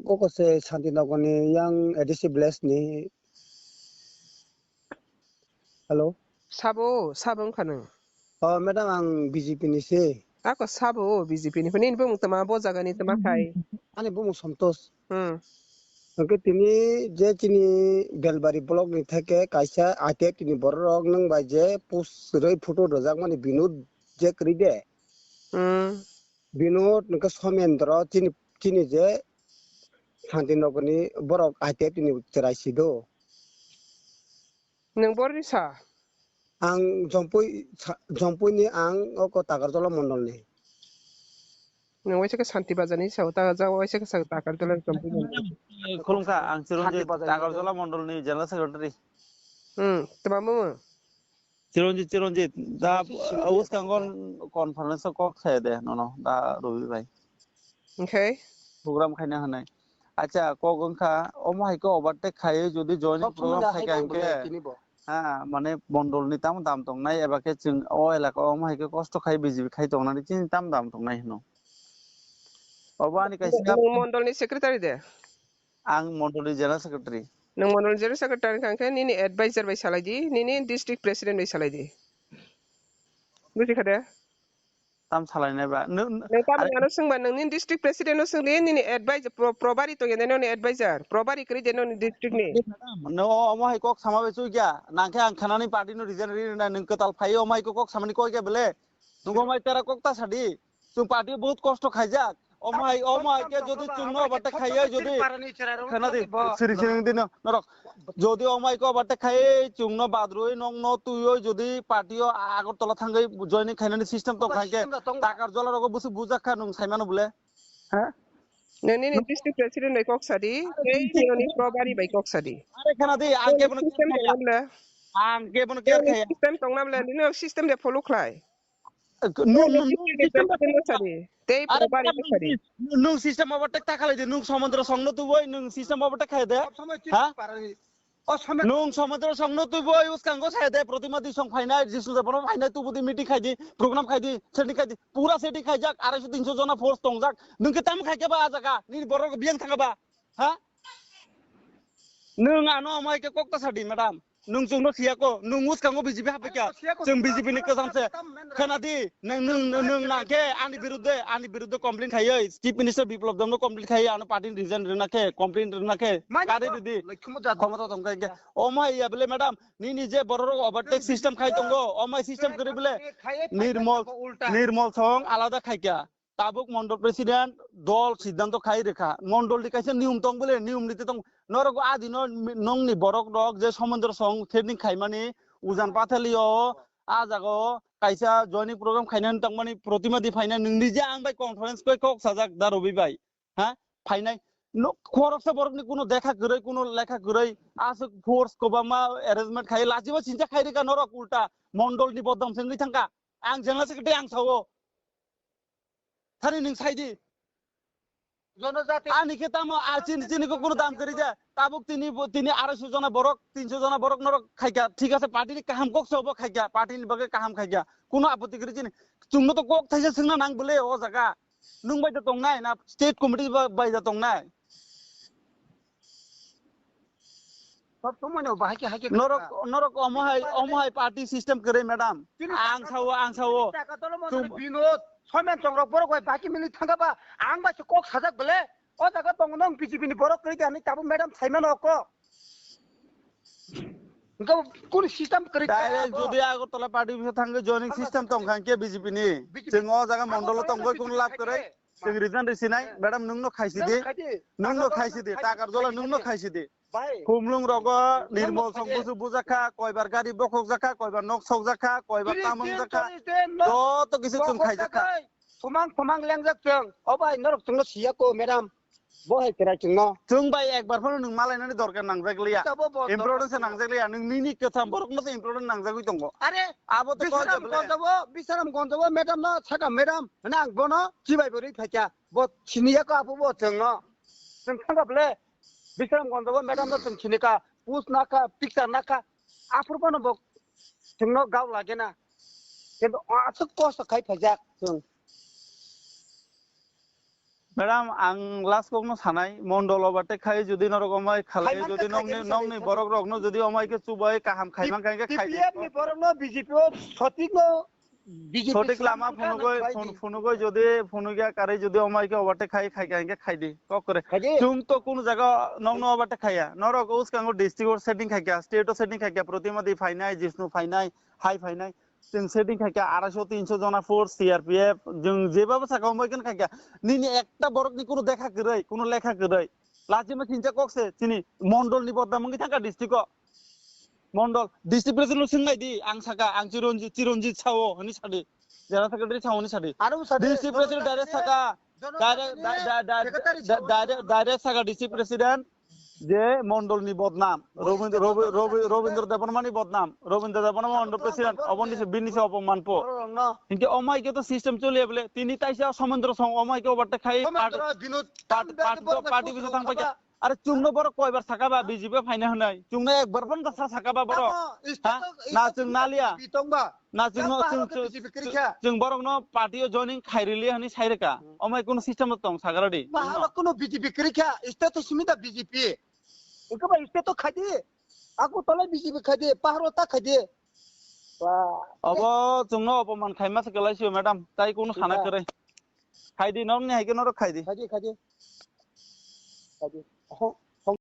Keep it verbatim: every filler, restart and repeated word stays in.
Oko se Santinagar ni yang A D C village ni. Hello. Sabo, sabo wngkha nwng? Oh, madam, ang B J P ni se. Ako sabo, B J P ni. Nini bumung tama, bo jaga ni tama khai? Ani bumung Santosh. Hmm. Hwnkhe tini je chini Belbari block ni theke kaisa I T F T ni borok rok nwng bai je post rwi photo rwjakmani Binod je kwrwi de. Hmm. Binod hwnkhe Somendro chini, chini je Santinagar ni borok I T F T ni chwrai si do. Nwng borni sa? Ang Jompui sa, Jompui ni ang oko Takarjola mondol ni. Nwng waisa khe Santi Bazar ni sa, ta, ja waisa khe sa Takarjola Jompui mondol. Khulumkha, ang Chiranjit, Santi Bazar ni Takarjola mondol ni General Secretary. Hmm, tama mung? Chiranjit, Chiranjit, da, uskango conference o kok saya de, nono, da Robi bai. Okay. Program khaina hwnwi. Acha, kok wngkha, omo hai khe overtake khaiwi jodi joining program khai kha hwnkhe, ha, mane mondol ni tamo dam tongnai, eba khe chwng o elaka o omo hai khe kosto khai B J P khai tongnani chini tamo dam tongnai hwno. Obo ani kaisa. Nwng mondol ni secretary de? Ang mondol ni general secretary. Nwng mondol ni general secretary wngkha hwnkhe nini advisor bai salai di, nini district president bai salai di. Buji kha de? Tam salainai ba. Nwng, nwng, nwng tamni ano swngba, nwng nini district president no swngdi, nini advisor pro-, probari tongya de noni advisor, probari kwrwi de noni district ni. No, omo hai kok sama bai chukya. Nangkhe ang khanani party no resign ri na nwng kwtal phai omo hai kok samani koi khe bele. Nwng omo hai tera kok ta sadi. Chwng party o bahut kosto khaijak. Omo hai, omo hai khe jodi chwngno overtake khaiya jodi. Khana di, siri siri di no, norok. Jodi omo hai khe overtake khaiwi chwngno badrwi nokno twiwi jodi party o Agartala thangwi joining khainani system tong kha hwnkhe Takarjola rogo bwswk bujak kha nwng saimano bole? Ha? Nini, nini district president bai kok sadi, tei nini probari bai kok sadi. Are khana di, ang kebono system tong namle. Ang kebono care khaya. System tong namle, nini system de follow khlai. Nwng, nwng, nwng system overtake ta khalai de, nwng Somendro songno tuboi, nwng system overtake khai de. Ha? Nwng Somendro songno tuboi, uskango sai de, Protima di song phainai, Jisu de bono phainai, tubu di meeting khai di, program khai di, setting khai di, pura setting khaijak, arai so tinso jona force tongjak. Nwng khe tam khai khe ba a jaga, nini borok biyang thanga ba. Ha? Nwng ano amai khe kok ta sadi, madam. Nwng chwngno siya ko, nwng uskango B J P hapai kha. Chwng B J P ni kwcham se. Khana di, nwng, nwng, nwng, nwng na khe ani birudde, ani birudde complain khaiwi, Chief Minister Biplab Debno complain khaiwi, ano party ni resign rwna khe, complain rwna khe, kari rwdi. Khomota tong kha khe. Omo hai ya bole, madam, nini je borok rok overtake system khai tongo, omo hai system kwrwi bole. Nirmol, Nirmol song alada khai kha. Tabuk mondol president dol siddhanto khai rwkha. Mondol ni kaisa niyom tong bole, niyom niti tong. Norok adi no mi-, nongni borok rok je Somendro song training khaimani ujan pathalio a jaga o kaisa joining program khainani tongmani Protima di phainai nwng nije ang bai conference koi kok sajak da Robi bai. Ha? Phainai. No, khoroksa borokni kuno dekha kwrwi, kuno lekha kwrwi, aswk force kwbangma arrangement khai, lachiba chincha khai rwkha norok ulta mondol ni bodom se wngwi thangkha. Ang general secretary ang sao. Thani nwng sai di. Ani khe tamo a chini, chini khe kuno dam kwrwi de. Tabuk tini bo, tini arai so jona borok, tinso jona borok norok khaikha. Thik ase, party ni kaham kok se obo khaikha, party ni bagwi kaham khaikha. Kuno apotti kwrwi chini. Chwngno to kok thaisa swngna nang bole o jaga. Nwng bai da tongnai na state committee ba-, bai da tongnai? Sob somoi no bahai khe hai khe norok, kha. Norok omo hai, omo hai party system kwrwi, madam. Ang sao, ang sao. Taka tolo mo Binod, Somen Chongrok borok bai baki mili thangka ba, ang bai se kok sajak bole. O jaga tongo nong B J P ni borok kwrwi kha hinwi tabuk madam saimano kok. Hwnkhe kunu system kwrwi kha. Direct jodi Agartala party bisa thangwi joining system tong kha hwnkhe B J P ni. B J P. Chwng o jaga mondolo tongwi kunu lab kwrwi. Chwng resign rwsinai, madam, nwngno khaisi di. Nwngno khaisi di, Takarjola nwngno khaisi di. Khumlung rogo Nirmol song busu bujakha, koibar gari bokhokjakha, koibar nok sokjakha, koibar tamung jakha. Joto kisu chwng khaijakha. Thumang thumang lengjak chwng. O bai, norok chwngno siya ko, madam. Bo hai kwrai chwngno. Chwng bai ekbar phano nwng malainani dorkar nangjak liya. Importance nangjak liya. Nwng nini kwtham borokno se importance nangjagwi tongo. Are, abo to Bisaram Gonjabo, Bisaram Gonjabo, madam no saka, madam. Hwnwi ang bono chibai bo rwi phaikha. Bo siniya ko apo bo chwngno. Chwng thangkha bole. Bisramganj o madam no chwng sini kha, post nakha, picture nakha, aphuru phano bo chwngno gao lage na. Kintu aswk kosto khai phaijak chwng. Madam, ang last kokno sanai, mondol overtake khai jodi norok omai khalai, Khaiman jodi khe nongni, khaidi nongni sabai borok rokno jodi omai khe chubai kaham khaiman khe khai di. T P F ni borok no B J P o sotik no, B J P sotik lama phunugoi, phunugoi jodi phunugya kare jodi omai khe overtake khai, khai, khai, khai di. Kok kore. Khaidi. Chwng to kunu jaga nongno overtake khaya. Norok uskango district o setting khaikya, state o setting khaikya, Protimadi phainai, Jishnu phainai, hai phainai. Chwng setting khaikha, arai sho tin sho jona force, C R P F, chwng jebabo saka, omo khe khaikha. Nini ekta borok ni kuno dekha kwrwi, kuno lekha kwrwi. Lachima khincha kok se, chini mondol ni bodnam wngwi thangkha district o. Mondol, district president no swng nai di, ang saka, ang Chiranjit, Chiranjit Sao, hwnwi sadi. General secretary Sao hwnwi sadi. Aro sadi, District president direct saka, direct, secretary da-, da-, da-, Sao da-, direct, direct saka district president. Je mondol ni bodnam, Robindra, Robi-, Robi-, Robindra Debbarma ni bodnam, Robindra Debbarma mondol president, oboni se bini se opman po. Borok rok no. Hinke omai ke to system choli bole, tini taisa Somendra Song omai ke overtake khai, Somendra party, Binod party, tam party, party, party bisa thang paikha. Are chwngno borok koibar saka ba B J P phaina hwnai, chwngno ekbar phan da sa saka ba borok. Tamo, Ha? Na chwng naliya. Bitong ba. Na chwngno, Ba chwng, halo ke chwng, B J P kwrwi kha. Chwng borokno party o joining khairili hwnwi sai rwkha. Hmm. Omai kuno system tong sagra di. Ba halo kuno B J P kwrwi kha, state to simi da B J P. Engkhe ba state to khaidi. Ako tole B J P khaidi, paharo ta khaidi. Ba. Obo chwngno opoman khaima se kwlai sio, madam. Tai kuno sana kwrwi. Khaidi, norni hai khe norok khaidi. Khaidi, khaidi. Khaidi. Oho.